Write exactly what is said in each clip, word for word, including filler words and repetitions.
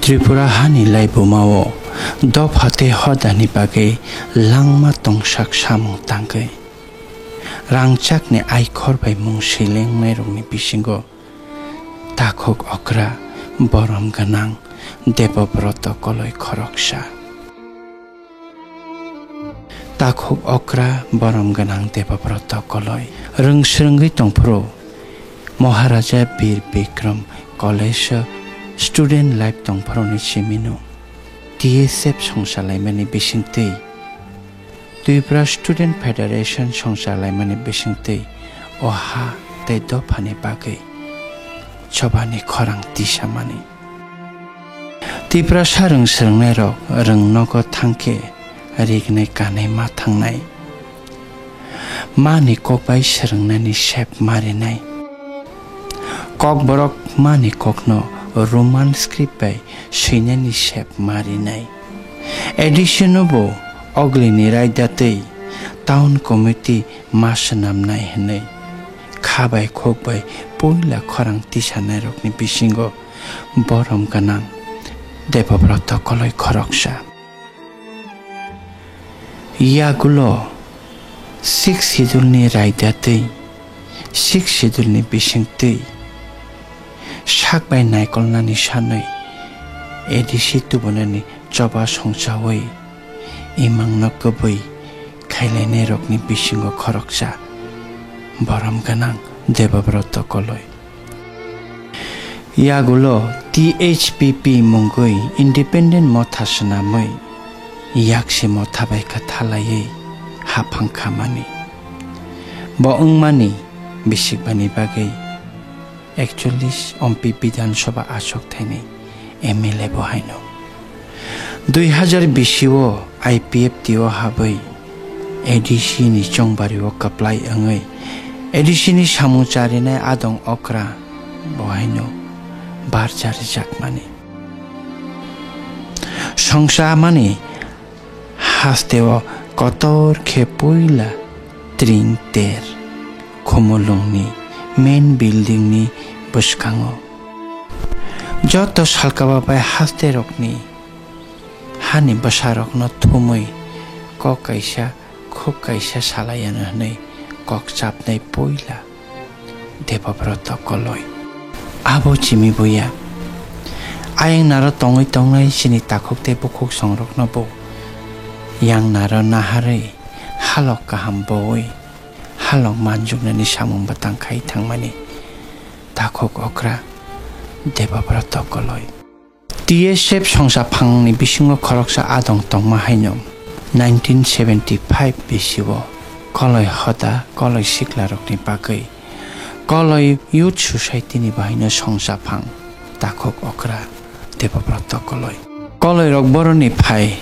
Tripura hani laibumao dopha tei hodani bagwi langma tongsak samung tangwi rangchakni aikhor bai mung swilengnai rokni bisingo takhuk okra borom gwnang Debobroto Koloi khoroksa. Takhuk okra borom gwnang Debobroto Koloi rwng swrwngwi tongphuru Maharaja Bir Bikram College o student life tongphuruni simino T S F songchalaimani bisingtwi Tripura Student Federation songchalaimani bisingtwi o ha tei dophani bagwi chobani khorang tisamani. Tiprasa rwng swrwngnairok rwng nogo thangkhe rignai kanwi ma thangnai. Mani kok bai swrwngnani sep ma rinai. Kokborok mani kokno Roman script bai swinani sep ma rinai. A D C no bo oglini raida tei town committee ma swnamnai hwnwi kha bai khok bai puila khorang tisanairokni bisingo borom gwnang Debobroto Koloi khoroksa. Yagulo Sixth Schedule ni raida tei Sixth Schedule ni bisingtwi sak bai naikolnani sanwi A D C tubunani choba songchawi imangno kwbwi khailainairokni bisingo khoroksa borom gwnang Debobroto Koloi. Yagulo T H P P mungwi independent motha swnamwi yaksi motha bai kha thalaiwi haphang khamani. Bo wngmani bisikbani bagwi ekchollis M P Bidhan Sabha achuk thaini M L A bo haino. Dui hazar bisi o I P F T o habwi A D C ni chongbari o kwplai wngwi A D C ni samung charinai adong okra bo haino barcha rijakmani. Songsa mani haste o kotor khe puila tring ter Khumulwng ni main building ni bwskango. Joto salkaba bai haste rokni hani bwsarokno thumwi kok kaisa khuk kaisa salai ano hwnwi kok chapnai puila Debobroto Koloi. Abo chimi buya. Ayang naro tongwi tongnai chini takhuk tei bukhuk songrokno bo yang naro naharwi halok kaham bowi halok manjuknani samung bwtang khai thangmani takhuk okra Debobroto Koloi. T S F songsa phangni bisingo khoroksa adong tongma haino nineteen seventy five bisio Koloi hoda Koloi siklarokni bagwi Koloi Youth Society ni bahaino songsa phang takhuk okra Debobroto Koloi. Koloirok boroni phai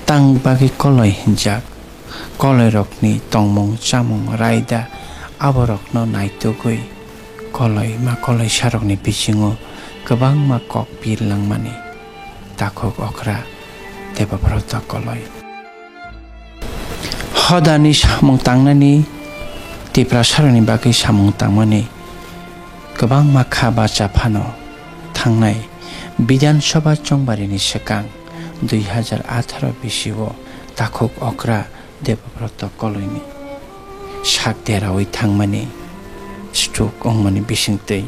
tang bagwi Koloi hinjak. Koloirokni tongmung chamung raida aborokno naitugwi Koloi ma koloisarokni bisingo kwbangma kok pir langmani takhuk okra Debobroto Koloi. Hodani samung tangnani Tiprasarokni bagwi samung tangmani kwbangma kha bacha phano thangnai Bidhan Sabha chongbarini swkang dui hazar atharo bisio takhuk okra Debobroto Koloini sak deraui thangmani stroke wngmani bisingtwi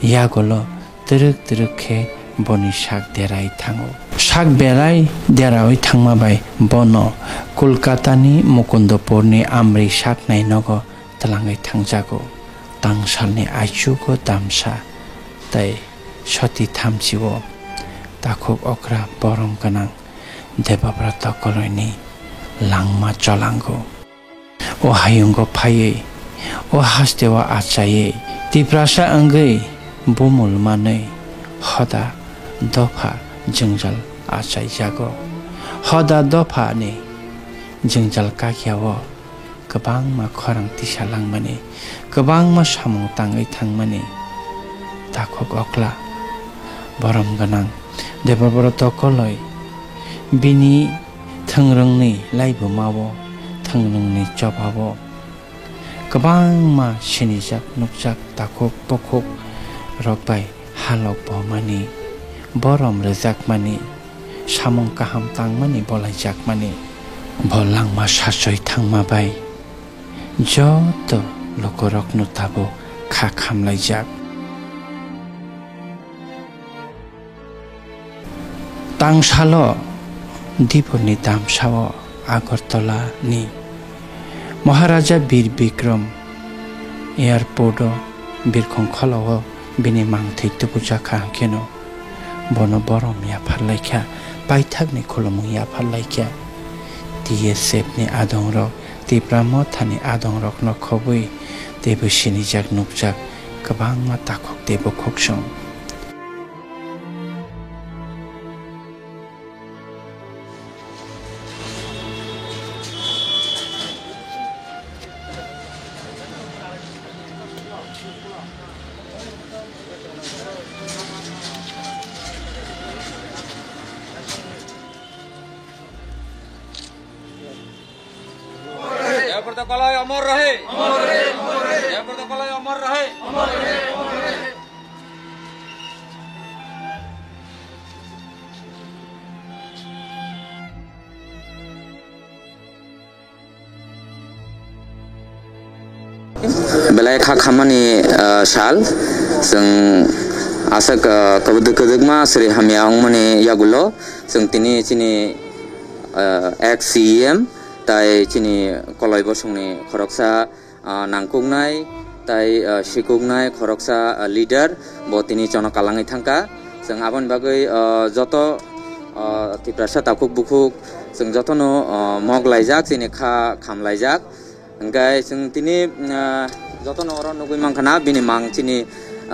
yagulo twrwk twrwk khe boni sak derai thango. Sak berai deraui thangma bai bono Kolkatani Mukundopurni Amri saknai nogo twlangwi thangjago. Tangsalni aichugo damsa tei soti thamchio takhuk okra borom gwnang Debobroto Koloini langma cholango. O hayungo phaiwi, o hasteo achaiwi, Tiprasa wngwi bumul manwi hoda dopha jwngjal achaijago. Hoda dophani jwngjal kakyao kwbangma khorang tisa langmani, kwbangma samung tangwi thangmani takhuk okla borom gwnang Debobroto Koloi bini thwngrwngni laibumao, thwngrwngni chobao kwbangma sinijak nukjak takhuk bukhuk rok bai halok bomani borom rwjakmani, samung kaham tangmani bolaijakmani. Bo langma sachoi thangma bai joto lukurokno tabuk kha khamlaijak. Tangsalo Dipurni damsao Agartala ni Maharaja Bir Bikram Airport o birkhong kholao bini mangthwi tubujakha hwnkhe no bono borom yapharlaikha, paithakni khulumung yapharlaikha. T S F ni adongrok, Tipra Mothani adongrokno khobwi teibo sinijak nukjak kwbangma takhuk tei bokhoksong. জয়প্রদ কলয় অমর রহে। জয়প্রদ কলয় অমর রহে। Belai kha khammani, ah, sal, chwng aswk, ah, kwdwk kwdwkma sri hamya wngmani yagulo, chwng tini chini, ah, ex C E M tai chini koloi bosongni khoroksa, ah, nangkuknai tai, ah, sikuknai khoroksa, ah, leader bo tini chono kalangwi thangkha. Chwng aboni bagwi, ah, joto, ah, Tiprasa takhuk bukhuk chwng jotono, ah, mok laijak, chini kha kham laijak. Hwnkhe chwng tini, ah, jotono oro nugwi mankha na bini mang chini,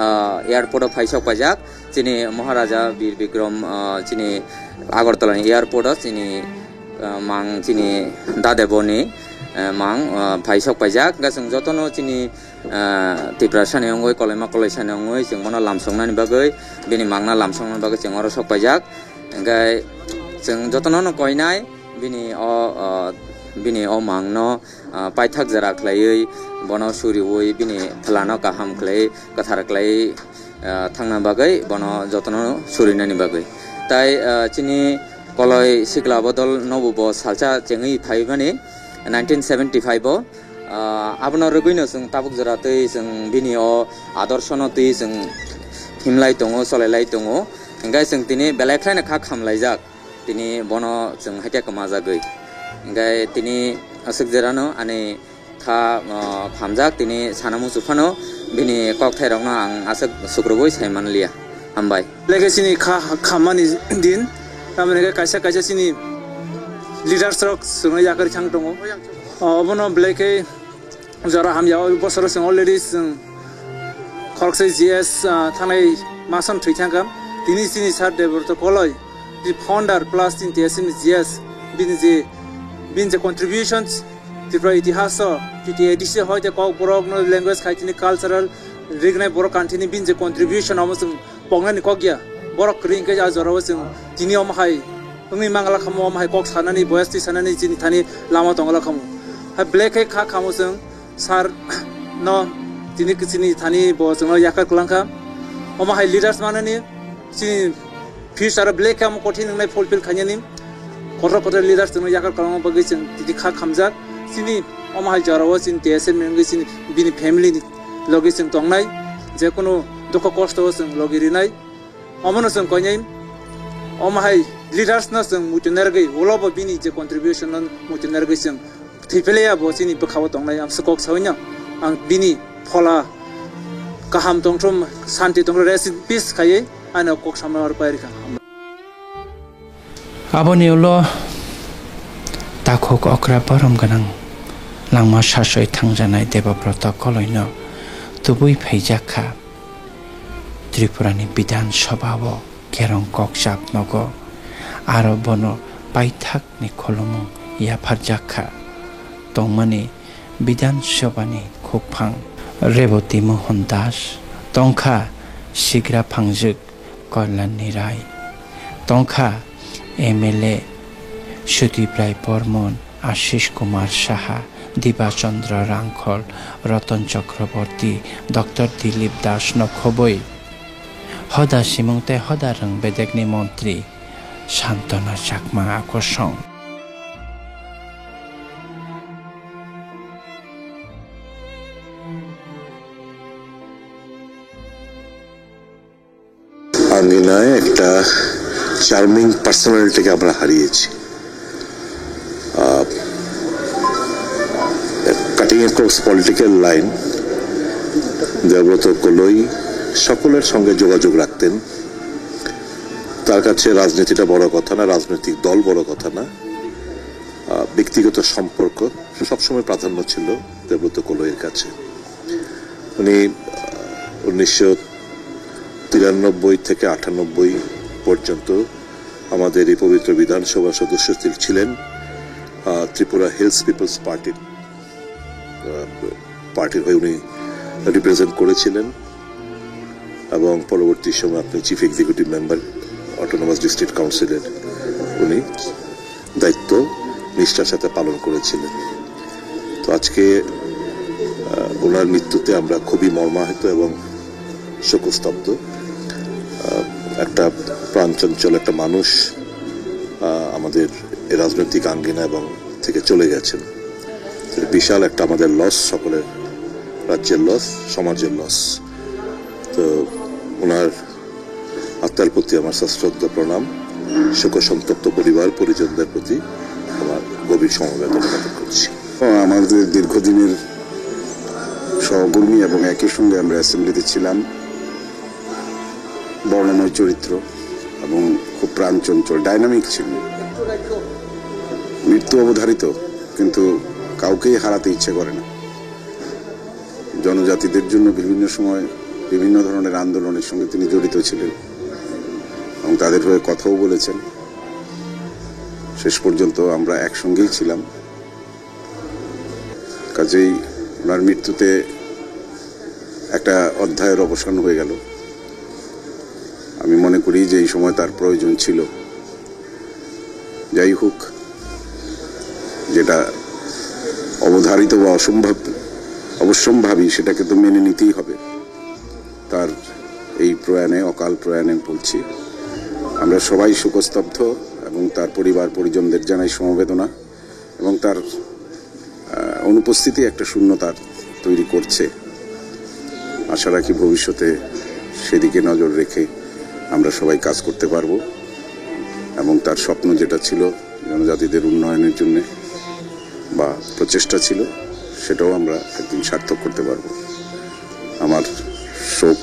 ah, airport o phaisok paijak. Chini Maharaja Bir Bikram, ah, chini Agartala ni airport o chini, ah, mang chini dadeboni, ah, mang, ah, phaisok paijak. Hwnkhe chwng jotono chini, ah, Tiprasa ni wngwi kolaima kolaisa ni wngwi chwng bono lamsoknani bagwi bini mangna lamsoknani bagwi chwng oro sok paijak. Hwnkhe chwng jotono no koinai bini o, ah, bini o mangno, ah, paithak jora khlaiwi bono suriwi bini phlano kaham khlai kwthar khlai, ah, thangna bagwi bono jotono surinani bagwi. Tai, ah, chini koloi sikla bodol nobo bo salsa chengwi phaimani nineteen seventy-five o, ah, abono rwgwino chwng tabuk jora twi chwng bini o adorshono twi chwng himlai tongo, cholailai tongo. Hwnkhe chwng tini belai khlaino kha khamlaijak. Tini bono chwng haikhe kwmajagwi. Hwnkhe tini aswk jerano ani kha, ah, khamjak, tini sana muchung phano bini kokthairokno ang aswk sukrubui sai manliya. Hambai. Belai khe chini kha khammani din, tamoni hwnkhe kaisa kaisa chini leaders rok chwngno yakarwi thang tongo. Ah, obono belai khe jora hamya o bosoro chwng already chwng khoroksa G S, ah, thanai mason thwi thangkha. Tini chini sir Debrot Koloi, the founder plus chini T S M ni G S, bini je, bini je contributions Tripura itihas o, T T A D C hoite Kokborok no language khai tini cultural rignai borok kanthini bini je contribution amo chwng pongnani kok ya, borok kwrwi hwnkhe a jorao chwng tini omo hai wngwi mangala khamu, omo hai kok sanani, boyas twi sanani chini thani lama tongla khamu. Hai belai khe kha khamu chwng sir no tini chini thani bo chwngno yakar kwlangkha. Omo hai leaders manani chini future belai khe omo kothin wngnai fulfill khainani kotor kotor leaders chwngno yakar kwlangma bagwi chwng tini kha khamjak. Chini omo hai jorao chini T S M ni wngwi chini bini family ni logi chwng tongnai, je kunu dukho kosto o chwng logi rinai. Omono chwng koinai, omo hai leaders no chwng muitu narwgwi, ulo bo bini je contribution no muitu narwgwi chwng thwi pele ya bo chini bwkha o tongnai, ang se kok saui no, ang bini phola kaham tongthum, santi tongthum, rest in peace khaiwi ano kok samna aro pairikha. Aboni ulo takhuk okra borom gwnang langma sasoi thangjanai Debabrata Koloino tubui phaijak kha. Tripurani Bidhan Sabha o kerong kokjak nogo, aro bono paithakni khulumung yapharjak kha. Tongmani Bidhan Sabhani khukphang Reboti Mohan Das, tongkha sigra phangjwk Kalyanni Rai, tongkha M L A Sudip Rai Barman, Ashish Kumar Saha, Diba Chandra Rangkhol, Ratan Chakraborty, Doctor Dilip Das no khobwi Hoda simung tei hoda rwng bedekni montri Santana Chakma akosong. আঙ্গিনায় একটা চার্মিং পার্সোনালিটিকে আমরা হারিয়েছি। Cutting across political line, Debabrata কলই সকলের সঙ্গে যোগাযোগ রাখতেন। তার কাছে রাজনীতিটা বড় কথা না, রাজনৈতিক দল বড় কথা না, আহ, ব্যক্তিগত সম্পর্ক সবসময় প্রাধান্য ছিল দেবব্রত কলইয়ের কাছে। উনি, আহ, উনিশশো তিরানব্বই থেকে আটানব্বই পর্যন্ত আমাদের এই পবিত্র বিধানসভার সদস্য তি-, ছিলেন। আহ, ত্রিপুরা হিলস পিপলস পার্টির, আহ, পার্টির হয়ে উনি রিপ্রেজেন্ট করেছিলেন এবং পরবর্তী সময় আপনি chief executive member autonomous district কাউন্সিলের উনি দায়িত্ব নিষ্ঠার সাথে পালন করেছিলেন। তো আজকে, আহ, ওনার মৃত্যুতে আমরা খুবই মর্মাহত এবং শোকস্তব্ধ। আহ, একটা প্রাণচঞ্চল একটা মানুষ, আহ, আমাদের এই রাজনৈতিক আঙ্গিনা এবং থেকে চলে গেছেন। তো বিশাল একটা আমাদের লস, সকলের রাজ্যের লস, সমাজের লস। তো ওনার আত্মার প্রতি আমার সশ্রদ্ধ প্রণাম, শোক সন্তপ্ত পরিবার পরিজনদের প্রতি আমার গভীর সমবেদনা জ্ঞাপন করছি। আমাদের দীর্ঘদিনের সহকর্মী এবং একই সঙ্গে আমরা অ্যাসেম্বলিতে ছিলাম, বর্ণময় চরিত্র এবং খুব প্রাণচঞ্চল, ডাইনামিক ছিলেন। মৃত্যু অবধারিত, কিন্তু কাউকেই হারাতে ইচ্ছে করে না। জনজাতিদের জন্য বিভিন্ন সময় বিভিন্ন ধরনের আন্দোলনের সঙ্গে তিনি জড়িত ছিলেন এবং তাদের হয়ে কথাও বলেছেন। শেষ পর্যন্ত আমরা একসঙ্গেই ছিলাম। কাজেই ওনার মৃত্যুতে একটা অধ্যায়ের অবসান হয়ে গেল। আমি মনে করি যে এই সময় তার প্রয়োজন ছিল। যাই হোক, যেটা অবধারিত বা অসম্ভব, অবশ্যম্ভাবী, সেটাকে তো মেনে নিতেই হবে। তার এই প্রয়াণে, অকাল প্রয়াণে বলছি, আমরা সবাই শোকস্তব্ধ এবং তার পরিবার পরিজনদের জানাই সমবেদনা এবং তার, আহ, অনুপস্থিতি একটা শূন্যতা তৈরি করছে। আশা রাখি ভবিষ্যতে সেদিকে নজর রেখে আমরা সবাই কাজ করতে পারবো এবং তার স্বপ্ন যেটা ছিল জনজাতিদের উন্নয়নের জন্য বা প্রচেষ্টা ছিল, সেটাও আমরা একদিন সার্থক করতে পারবো। আমার শোক,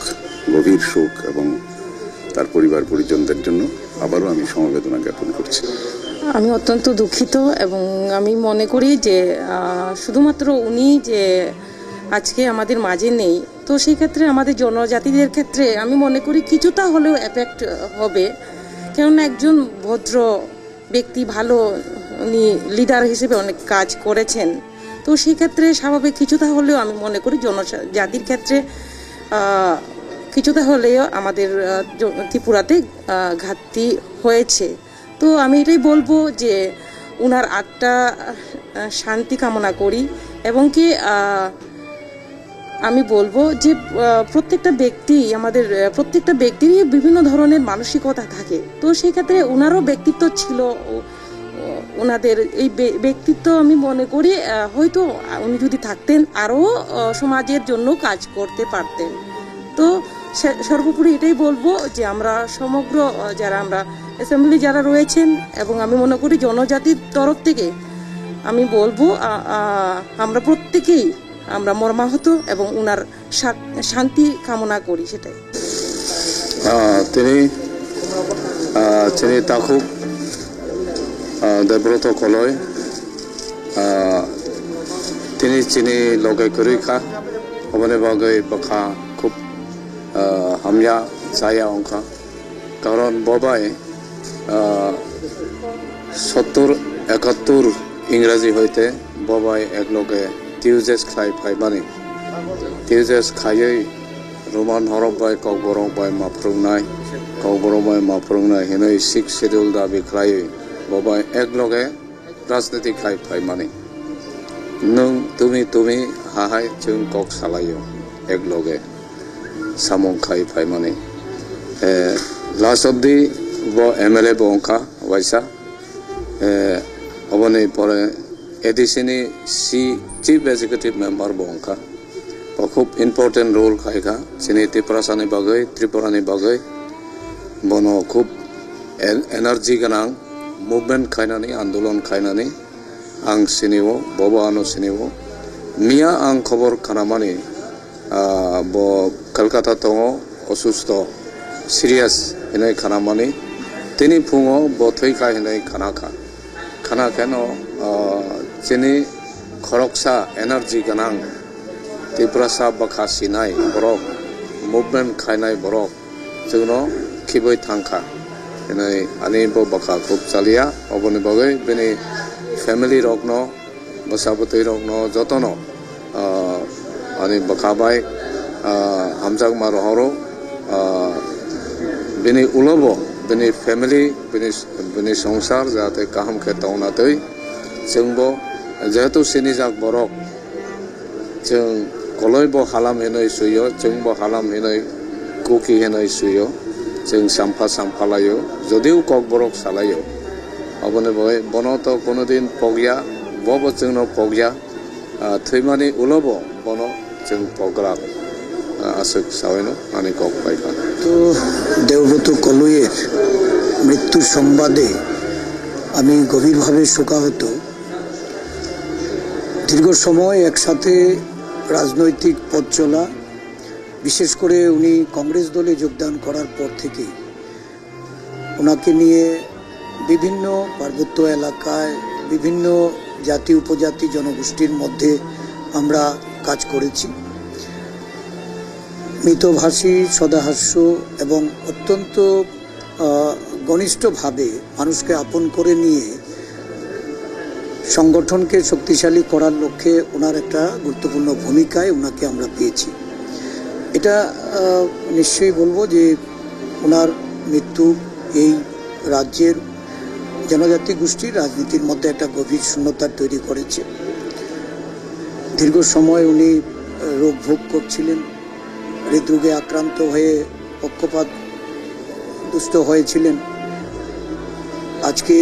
গভীর শোক এবং তার পরিবার পরিজনদের জন্য আবারও আমি সমবেদনা জ্ঞাপন করছি। আমি অত্যন্ত দুঃখিত এবং আমি মনে করি যে, আহ, শুধুমাত্র উনি যে আজকে আমাদের মাঝে নেই, তো সেই ক্ষেত্রে আমাদের জনজাতিদের ক্ষেত্রে আমি মনে করি কিছুটা হলেও এফেক্ট হবে, কেননা একজন ভদ্র ব্যক্তি, ভালো উনি লিডার হিসেবে অনেক কাজ করেছেন। তো সেই ক্ষেত্রে স্বাভাবিক কিছুটা হলেও আমি মনে করি জনজাতির ক্ষেত্রে, আহ, কিছুটা হলেও আমাদের, আহ, জ-, ত্রিপুরাতে, আহ, ঘাটতি হয়েছে। তো আমি এটাই বলবো যে ওনার আত্মা, আহ, শান্তি কামনা করি এবং কি, আহ, আমি বলবো যে, আহ, প্রত্যেকটা ব্যক্তি, আমাদের, আহ, প্রত্যেকটা ব্যক্তিরই বিভিন্ন ধরনের মানসিকতা থাকে। তো সেই ক্ষেত্রে ওনারও ব্যক্তিত্ব ছিল, ও-, ও-, ওনাদের এই ব্য-, ব্যক্তিত্ব আমি মনে করি, আহ, হয়তো উনি যদি থাকতেন আরও, আহ, সমাজের জন্য কাজ করতে পারতেন। তো সে-, সর্বোপরি এটাই বলবো যে আমরা সমগ্র, আহ, যারা আমরা অ্যাসেম্বলি যারা রয়েছেন এবং আমি মনে করি জনজাতির তরফ থেকে আমি বলবো, আ-, আ-, আমরা প্রত্যেকেই আমরা মর্মাহত এবং উনার শা-, শান্তি কামনা করি, সেটাই। Ah, tini, ah, chini takhuk, ah, Debroto Koloi, ah, tini chini loge kwrwi kha, oboni bagwi bwkha khub, ah, hamya chaya wngkha. Karon bo bai, ah, sottur ekattur Ingraji hoite bo bai ekloge Tuesdays khlai phaimani. Tuesdays khaiwi Roman horok bai Kokborok bai ma phwrwngnai, Kokborok bai ma phwrwngnai hinwi Sixth Schedule dabi khlaiwi bo bai ekloge rajniti khai phaimani. Nwng tumi tumi hahai chwng kok salaio ekloge samung khai phaimani. Eh, last of the bo M L A bo wngkha waisa. Eh, oboni pore A D C ni C, Chief Executive Member bo wngkha. Bo khub important role khaikha chini Tiprasa ni bagwi, Tripura ni bagwi. Bono khub en-, energy gwnang, movement khainani, andolon khainani. Ang sinio, bobo ano sinio. Miya ang khobor khanamani, ah, bo Kolkata tongo, osusto, serious hinwi khanamani. Tini phungo bo thwikha hinwi khanakha. Khanakheno, ah, chini khoroksa energy gwnang Tiprasa bwkha sinai borok, movement khainai borok, chwngno khibwi thangkha. Hinwi ani bo bwkha khub chaliya, oboni bagwi bini family rokno, bwsa bwtwi rokno jotono, ah, ani bwkha bai, ah, hamjakma rohoro, ah, bini ulobo, bini family, bini, bini songsar jate kaham khe tongna twi chwngbo jehetu sinijak borok, chwng koloi bo halam hinwi suiyo, chwng bo halam hinwi kuki hinwi suiyo, chwng sampha sampha laio, jodiu kokborok salaio. Aboni bagwi bono to kono din pokya, bo bo chwngno pokya, ah, thwimani ulo bo bono chwng pokgwlak, ah, aswk saui no ani kok paikha. তো দেবব্রত কলইয়ের মৃত্যু সংবাদে আমি গভীরভাবে শোকাহত। দীর্ঘ সময় একসাথে রাজনৈতিক পথ চলা, বিশেষ করে উনি কংগ্রেস দলে যোগদান করার পর থেকেই ওনাকে নিয়ে বিভিন্ন পার্বত্য এলাকায়, বিভিন্ন জাতি উপজাতি জনগোষ্ঠীর মধ্যে আমরা কাজ করেছি। মিতভাষী, সদাহাস্য এবং অত্যন্ত, আহ, ঘনিষ্ঠভাবে মানুষকে আপন করে নিয়ে সংগঠনকে শক্তিশালী করার লক্ষ্যে ওনার একটা গুরুত্বপূর্ণ ভূমিকায় ওনাকে আমরা পেয়েছি। এটা, আহ, নিশ্চয়ই বলবো যে ওনার মৃত্যু এই রাজ্যের জনজাতি গোষ্ঠীর রাজনীতির মধ্যে একটা গভীর শূন্যতা তৈরি করেছে। দীর্ঘ সময় উনি, আহ, রোগ ভোগ করছিলেন, হৃদরোগে আক্রান্ত হয়ে পক্ষপাতদুষ্ট হয়েছিলেন। আজকে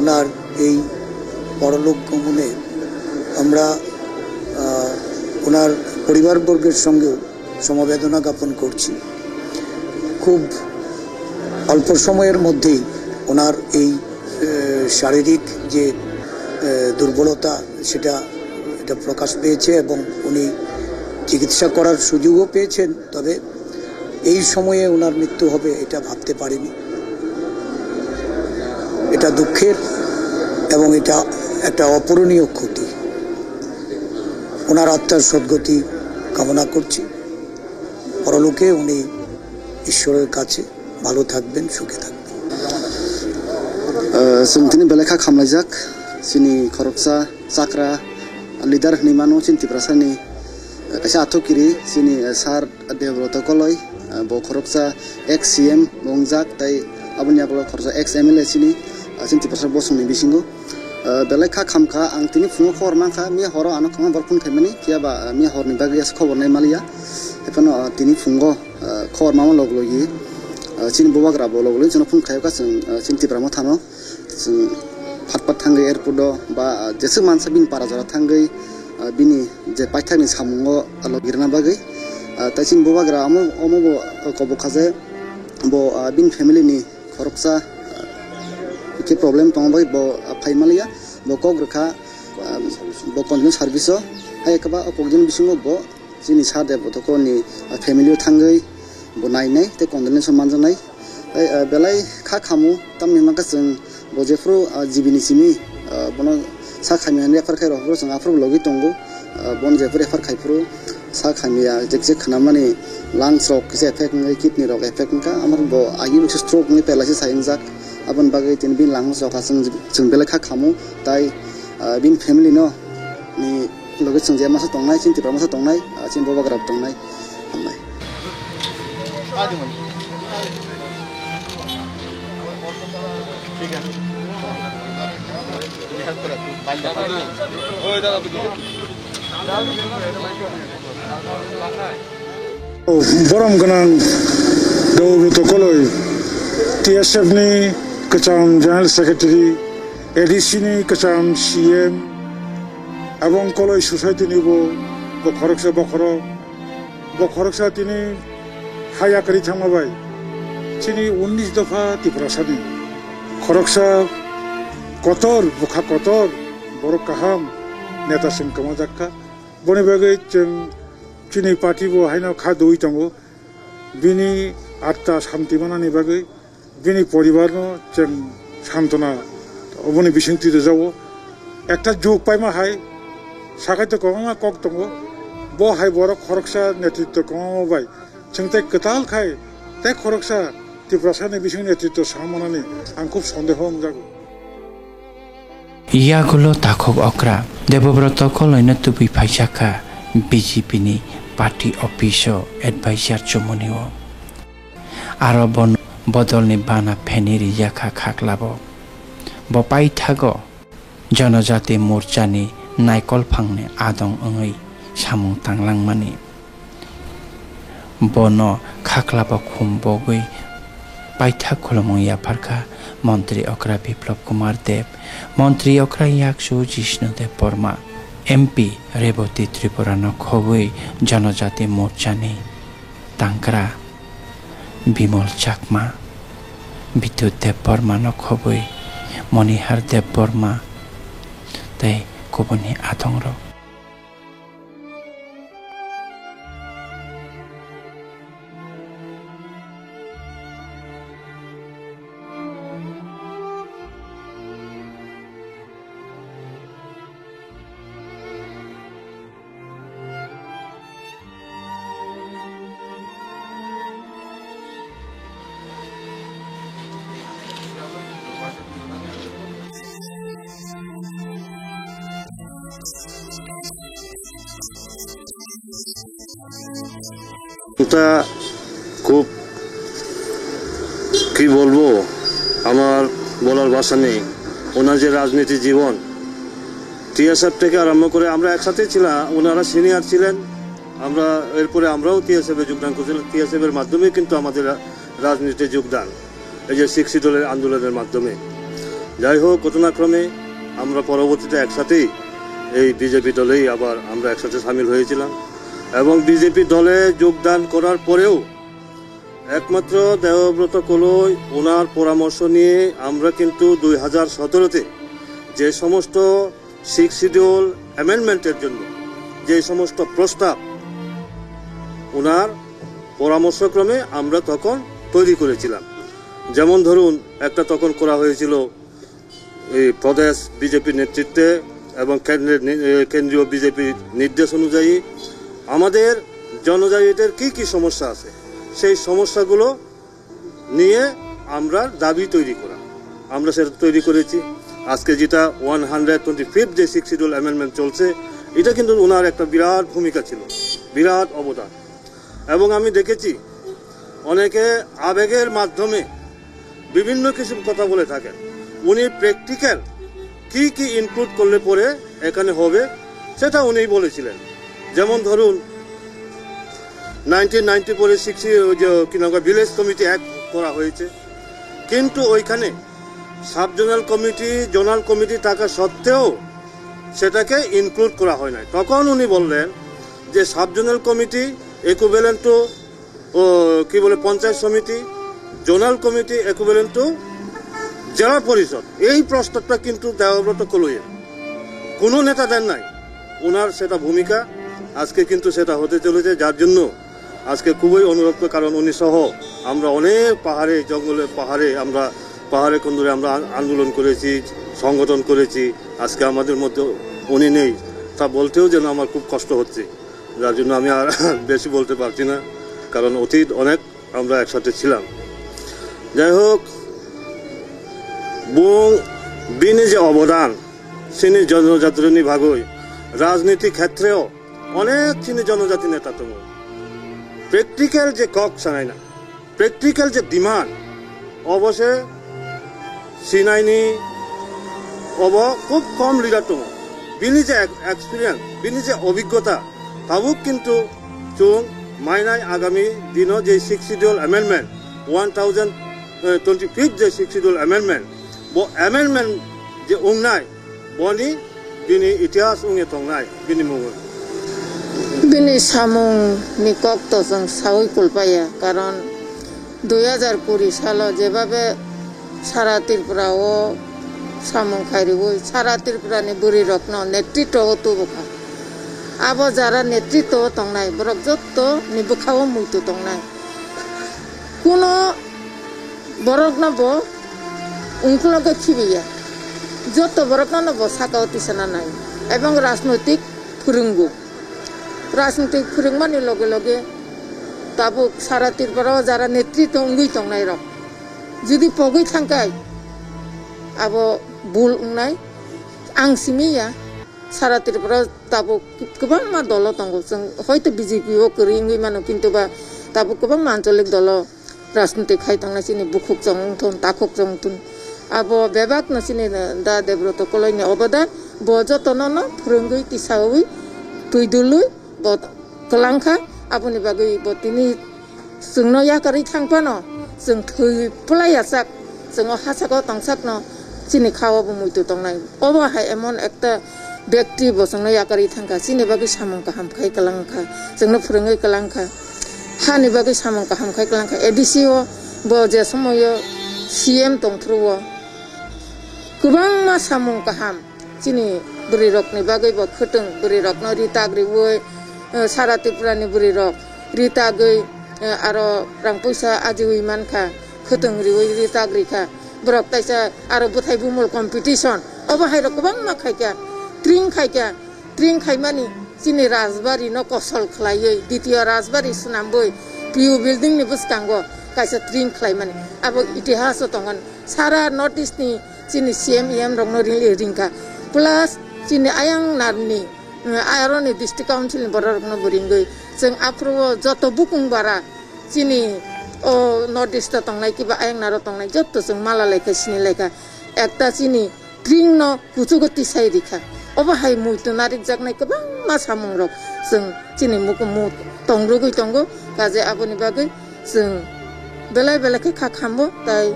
ওনার এই পরলোক গমনে আমরা, আহ, ওনার পরিবারবর্গের সঙ্গেও সমবেদনা জ্ঞাপন করছি। খুব অল্প সময়ের মধ্যেই ওনার এই, আহ, শারীরিক যে, আহ, দুর্বলতা, সেটা, এটা প্রকাশ পেয়েছে এবং উনি চিকিৎসা করার সুযোগও পেয়েছেন। তবে এই সময়ে ওনার মৃত্যু হবে, এটা ভাবতে পারিনি। এটা দুঃখের এবং এটা একটা অপূরণীয় ক্ষতি। ওনার আত্মার সদ্গতি কামনা করছি। পরলোকে উনি ঈশ্বরের কাছে ভালো থাকবেন, সুখে থাকবেন। Ah, chwng tini belai kha khamlaijak, chini khoroksa chakra leader hinwi mano, chini Tiprasani, ah, kaisa athukiri, chini, ah, sir Debroto Koloi, ah, bo khoroksa ex C M bo wngjak, tai aboni yagulo khoroksa ex M L A chini, ah, chini Tiprasa bosongni bisingo. Ah, belai kha khamkha, ang tini phungo khobor mankha, miya horo ano kwbangma borok phone khaimani, phiya ba, ah, miya horni bagwi aswk khobor nai maliya. Haiphano, ah, tini phungo, ah, khobor mama log logi, ah, chini bubagra bo log logi chwngno phone khaio kha chwng, ah, chini Tipra Mothano. Chwng phat phat thangwi airport o ba, ah, jeswk mansa bini para jora thangwi, ah, bini je paithakni samungo, ah, logi rwna bagwi. Ah, tai chini bubagra omo, omo bo, ah, kobok kha je bo, ah, bini family ni khoroksa, ah, khe problem tongma bagwi bo, ah, phai maliya, bo kok rwkha, ah, bo continue service o. Hai khe ba o kokjani bisingo bo chini sir Debroto Koloi ni, ah, family o thangwi bo nainai tei condolence o manjaknai. Tei, ah, belai kha khamu, tamni hwnba khe chwng bo jephru, ah, G B ni simi, ah, bono sa khamya hinwi refer khai rw phuru chwng aphuru bo logi tongo. Ah, bono jephru refer khai phuru sa khamya, jek jek khnamani lungs rok kisa effect wngwi, kidney rok effect wngkha, amoro bo agi bo stroke wngwi paralysis hai wngjak. Aboni bagwi tini bini lungs rok ha chwng, chwng belai kha khamu, tai, ah, bini family no ni logi chwng je masa tongnai, chini Tipra masa tongnai, ah, chini bubagra tongnai. Hambai. Borom gwnang Deobroto Koloi, T S F ni kwcham General Secretary, A D C ni kwcham C M, abong Koloi Society ni bo, bo khoroksa bokhorok, bo khoroksa tini ha yakarwi thangma bai chini unnish dopha Tiprasani khoroksa kotor, bwkha kotor, borok kaham neta chwng kwmajakha. Boni bagwi chwng chini party bo haino kha dui tongo. Bini atta santi manani bagwi bini poribarno chwng santona oboni bisingtwi rwjago. Ekta jug paima hai sakai to kwbangma kok tongo. Bo hai borok khoroksa netritwo kwbangma bai chwng tei kwtal khai tei khoroksa Tiprasani bising netritwo sa manani ang khub sondeho wngjago. Yagulo takhuk okra Debobroto Koloino tubui phaijak kha B J P ni party office o advisor chumuni o. Aro bono bodolni bana pheni rijak kha khaklabo. Bo paithago Janajati Morchani naikol phangni adong wngwi samung tanglangmani. Bono khaklabo khum bogwi paithak khulumung yapharkha Montri Okra Biplop Kumar Deb, Montri Okra Yaksu Jishnu Deb Borma, M P Reboti Tripura no khobwi Janajati Morchani tangkra Bimol Chakma, Bidut Deb Borma no khobwi Monihar Deb Borma tei kubuni adongrok. এটা খুব, কি বলবো, আমার বলার ভাষা নেই। ওনার যে রাজনীতি জীবন, টিএসএফ থেকে আরম্ভ করে আমরা একসাথেই ছিলাম, ওনারা সিনিয়র ছিলেন, আমরা এরপরে আমরাও টিএসএফ এ যোগদান করেছিলাম। টিএসএফ এর মাধ্যমে কিন্তু আমাদের রা-, রাজনীতিতে যোগদান, এই যে সিক্স শিডিউলের আন্দোলনের মাধ্যমে। যাই হোক, ঘটনাক্রমে আমরা পরবর্তীতে একসাথেই এই বিজেপি দলেই আবার আমরা একসাথে সামিল হয়েছিলাম এবং বিজেপি দলে যোগদান করার পরেও একমাত্র দেবব্রত কলই ওনার পরামর্শ নিয়ে আমরা কিন্তু দুই হাজার সতেরোতে যে সমস্ত সিক্স শিডিউল অ্যামেন্ডমেন্টের জন্য যে সমস্ত প্রস্তাব ওনার পরামর্শক্রমে আমরা তখন তৈরি করেছিলাম। যেমন ধরুন, একটা তখন করা হয়েছিল এই প্রদেশ বিজেপির নেতৃত্বে এবং কেন্দ্রের নি-, এ, কেন্দ্রীয় বিজেপির নির্দেশ অনুযায়ী আমাদের জনজাতিদের কি কি সমস্যা আছে, সেই সমস্যাগুলো নিয়ে আমরা দাবি তৈরি করা। আমরা সেটা তৈরি করেছি। আজকে যেটা ওয়ান হান্ড্রেড টোয়েন্টি ফিফথ যে সিক্স শিডিউল অ্যামেন্ডমেন্ট চলছে, এটা কিন্তু ওনার একটা বিরাট ভূমিকা ছিল, বিরাট অবদান। এবং আমি দেখেছি অনেকে আবেগের মাধ্যমে বিভিন্ন কিছু কথা বলে থাকেন। উনি প্র্যাকটিক্যাল কি কি ইনক্লুড করলে পরে এখানে হবে, সেটা উনি বলেছিলেন। যেমন ধরুন, নাইনটিন নাইনটি ফোরে সিক্সটি, ওই যে, কি নাম, ভিলেজ কমিটি অ্যাক্ট করা হয়েছে, কিন্তু ওইখানে sub zonal committee, zonal committee থাকা সত্ত্বেও সেটাকে ইনক্লুড করা হয় নাই। তখন উনি বললেন যে sub zonal committee equivalent to, ও, কি বলে, পঞ্চায়েত সমিতি, জোনাল কমিটি ইকুইভ্যালেন্ট টু জেলা পরিষদ। এই প্রস্তাবটা কিন্তু দেবব্রত কলইয়ের, কোনো নেতা দেন নাই। ওনার সেটা ভূমিকা, আজকে কিন্তু সেটা হতে চলেছে, যার জন্য আজকে খুবই অনুরক্ত, কারণ উনি সহ আমরা অনেক পাহাড়ে, জঙ্গলে, পাহাড়ে আমরা, পাহাড়ে কোন্দরে আমরা আন-, আন্দোলন করেছি, সংগঠন করেছি। আজকে আমাদের মধ্যে উনি নেই, তা বলতেও যেন আমার খুব কষ্ট হচ্ছে, যার জন্য আমি আর বেশি বলতে পারছি না, কারণ অতীত অনেক আমরা একসাথে ছিলাম। যাই হোক, এবং বিনি যে অবদান, sini jono jatrini bagwi rajniti khetreo onek sini jonojati neta tongo. Practical je kok sanaina, practical je demand, obo se sinaini obo khub kom leader tongo. Bini je ek-, experience, bini je obhiggota, tabuk kintu chwng mainai agami dino je Sixth Schedule amendment, one thousand twenty-fifth je Sixth Schedule amendment, bo amendment je wngnai, boni bini itihas wngwi tongnai bini mungwi. Bini samung ni kok to chwng sawi kulpaya, karon dui hajar kuri salo jebabe sara Tripura o samung khairiwi sara Tripura ni bwrwi rokno netritwo o tubukha. Abo jara netritwo o tongnai borok jotto ni bwkha o muitu tongnai. Kuno borokno bo ungkulogo khibiya. Joto borokno no bo sakao tisana nai. Ebong rajnoitik phwrwngo. Rajnoitik phwrwngmani loge loge tabuk sara Tripura o jara netritwo wngwi tongnai rok jodi pogwi thangkhai abo bul wngnai. Ang simi ya. Sara Tripura tabuk kwbangma dolo tongo. Chwng hoito B J P o kwrwi wngwi mano, kintu ba tabuk kwbangma ancholik dolo rajniti khai tongnai, chini bukhuk chong wngthun, takhuk chong wngthun. Abo bebakno chini da Debroto Koloini obodan, bo jotono no phwrwngwi, tisawi, twi dului bo kwlangkha. Aboni bagwi bo tini Chwngno yakarwi thang phano, chwng thwi phlai ya sak, chwng o ha saka o tong sakno chini kha o bo muitu tongnai. Obo hai emon ekta bekti bo chwngno yakarwi thang kha, chini bagwi samung kaham khai kwlang kha, chwngno phwrwngwi kwlang kha, hani bagwi samung kaham khai kwlang kha. A D C o bo je somoio C M tong phuru o kwbangma samung kaham. Chini bwrwi rokni bagwi bo khwtwng, bwrwi rokno ri tak riwi, eh, sara Tripura ni bwrwi rok ri tagwi, eh, aro rang puisa ajiwi mankha, khwtwng riwi ri tak rikha. Borok taisa aro bwthai bumul competition, obo hai rok kwbangma khaikha, tring khaikha, tring khaimani chini rajbari no kosol khlaiwi, ditiyo rajbari swnambwi P U building ni bwskango kaisa tring khlaimani, abo itihas o tongo. Sara North East ni chini C M E M rokno ringli ringkha, plus chini ayang narni, mm, aroni district council ni borok rokno bo ringwi, chwng aphuru o joto bukung bara chini o North East o tongnai kiba ayang naro tongnai joto chwng mala laikha, sini laikha, ekta chini tring no kuchugo tisai rikha. Obo hai muitu narikjaknai kwbangma samung rok chwng chini mukumu tongrogwi tongo, kaje aboni bagwi chwng belai belai khe kha khambo, tai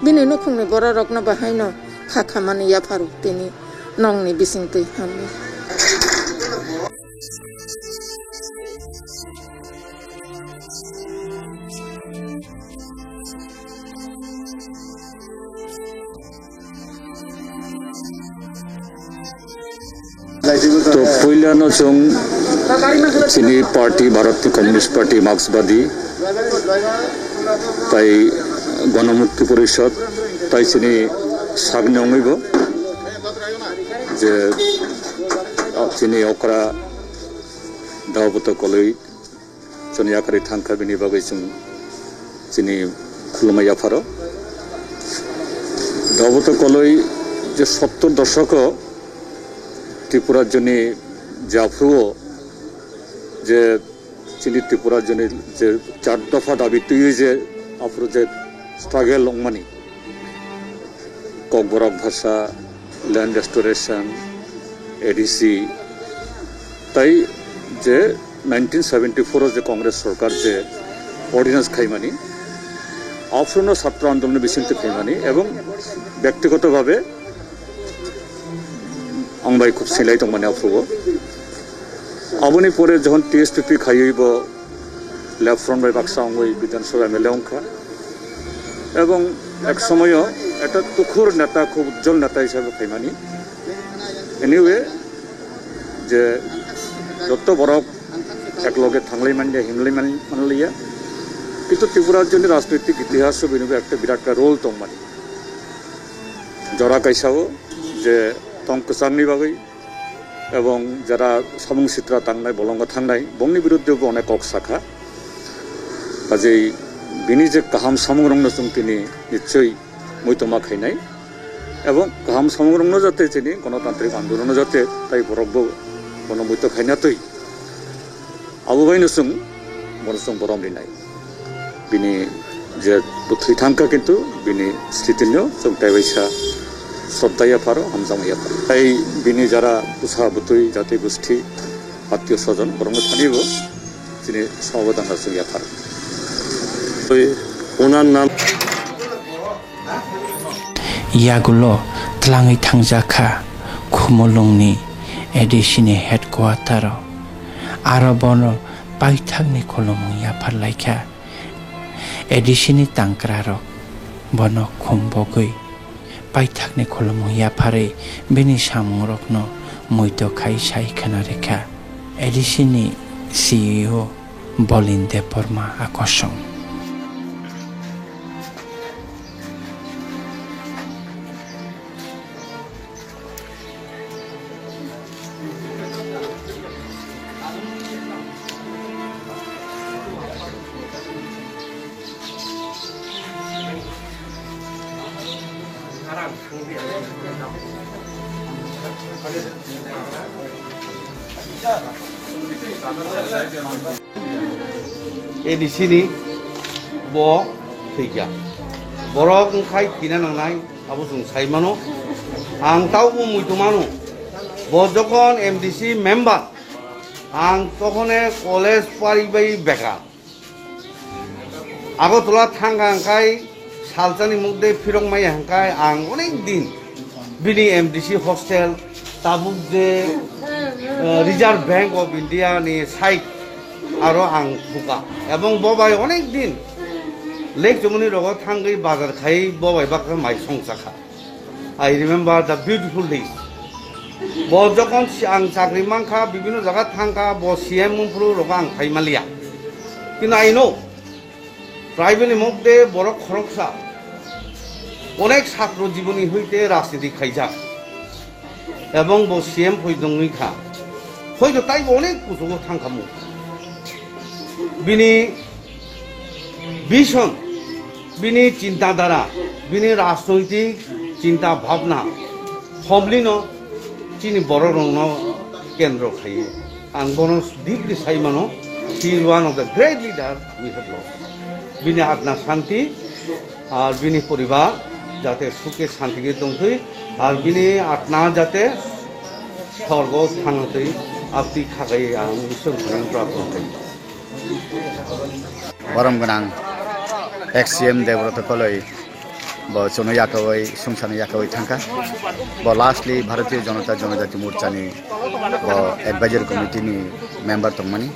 bini nukhungni borok rokno bahaino kha khamani yapharo tini nongni bisingtwi hamni. To puilano chwng chini party, Bharatiya Communist Party, Marxbadi, tai Ganamukti Porishad, tai chini sakni wngwibo je, ah, chini okra Daubata Koloi chwng yakarwi thangkha, bini bagwi chwng chini khulumma yapharo. Daubata Koloi je sottor doshoko Tripura rajyoni je aphuru o je chini Tripura rajyoni je char dopha dabi twiwi je aphuru je struggle wngmani, Kokborok bhasha, land restoration, A D C, tai je nineteen seventy-four o je Congress sorkar je ordinance khaimani, aphuruno chhatro andolonni bisingtwi khaimani ebong byaktigoto bhabe ang bai khub singlai tongmani aphurugo. Aboni pore jokhon T S P P khaiwi bo left front bai baksa wngwi Bidhan Sabha M L A wngkha. Ebong ek somoyo ekta tukhur neta, khub ujjol neta hisabe phaimani. Anyway, je jotto borok ekloge thanglai manya, himlai man-, manliya. Kintu Tripura rajyoni rajnoitik itihaso bini bo ekta birat ekta role tongmani. Jora kaisa o je tong kwchangni bagwi ebong jara samung sitra tangnai, bolongo thangnai, bongni biruddhe bo onek kok sakha. Kajei bini je kaham samungrokno chwng tini nichoi muitoma khainai, ebong kaham samungrokno jate chini gonotantrik andolono jate tai borokbo bono muito khaina twi. Abo baino chwng bono chwng borom rinai. Bini je bwthwi thangkha, kintu bini sritino chwng taibaisa sroddha yapharo, hamjakma yapharo. Tai bini jara bwsa bwtwi, jati gosti, attiyo sojon, borokno thanibo chini somobodanno chwng yapharo. Tei Nan, nan. Yagulo tlangwi thangjak kha Khumulwngni A D C ni headquarter o. Aro bono paithakni khulumung yaphar lai kha. A D C ni tangkrarok bono khum bogwi paithakni khulumung yapharwi bini samungrokno muitu khai sai khna rikha A D C ni C E O Bolin Debbarma a kosom. A D C ni bo thwikha. Borok wngkhai thwina nangnai, abo chwng sai mano. Ang tabukbo muitu mano. Bo jokhon M D C member, ang tokhone college pari bai bekar. Agartala thangkha hwnkhe salsani mukde phirok maya hwnkhe ang onek din bini M D C hostel tabuk je, eh, Reserve Bank of India ni side aro ang thuka. Ebong bo bai onek din lek chumuni rogo thangwi bazar khai bo bai bakha mai song chakha. I remember the beautiful days. Bo jokhon si-, ang chakri mankha, bibino jaga thangkha, bo C M wngphuru rogo ang phai manliya. Kintu I know, tribal ni mokde borok khoroksa onek satro jiboni hoite rajniti khaijak. Ebong bo C M phoi dongwi kha. Hoito taibo onek kuchugo thangkha mo. Bini vision, bini chinta dhara, bini rajnoitik chinta bhabna, homlino chini borok rokno kendro khlaiwi. Ang bono deeply sai mano, he is one of the great leader we have lost. Bini atma shanti, ar bini poribar jate sukhe shanti khe tongthwi, ar bini atma jate sorgo thangthwi, abtwi khagai ang Ishwar thani prarthana khlai. Borom gwnang ex C M Debabrata Koloi bo chwngno yakaui, sumsano yakaui thangkha. Bo lastly Bharatiya Janata Janajati Morcha ni bo advisory committee ni member tongmani.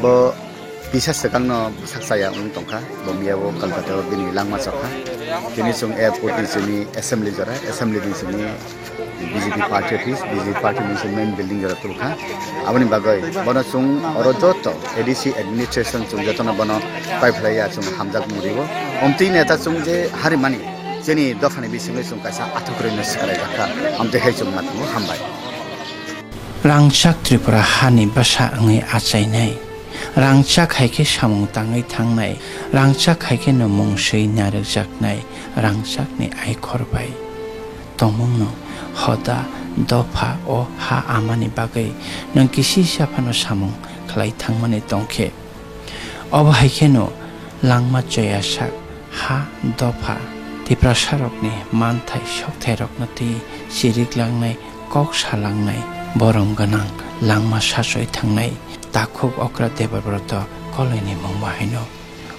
Bo kisa swkangno bwsak chaya wng tongkha. Bo miyao Kolkata o bini langma chapkha. Tini chwng airport ni simi assembly jora, assembly ni simi B J P party office, B J P party ni se main building jora tulkha. Aboni bagwi bono chwng oro joto A D C administration chwng jotono bono paiphlaiya chwng hamjak muribo. Omtwi neta chwng je harimani chini dophani bisingwi chwng kaisa athukrwino swkalaijak kha. Omtwi hai chwng mathango hambai. Rangchak Tripura hani bwsa wngwi achainai. Rangchak hai khe samung tangwi thangnai. Rangchak hai khe no mung swi narwkjaknai. Rangchakni aikhor bai. Tongmungno hoda dopha o ha amani bagwi nwng kisisa phano samung khlai thangmani tongkhe, obo hai kheno langma choyasak ha dopha Tiprasarokni manthai sokthairokno twi chiriklangnai, kok salangnai, borom gwnang langma sachoi thangnai takhuk okra Debabrata Koloini mung bahaino.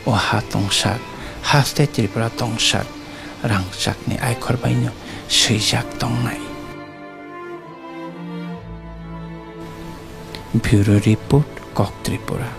O ha tongsak, haste Tripura tongsak, rangchakni aikhor baino swijak tongnai. Bureau Report, Kok Tripura.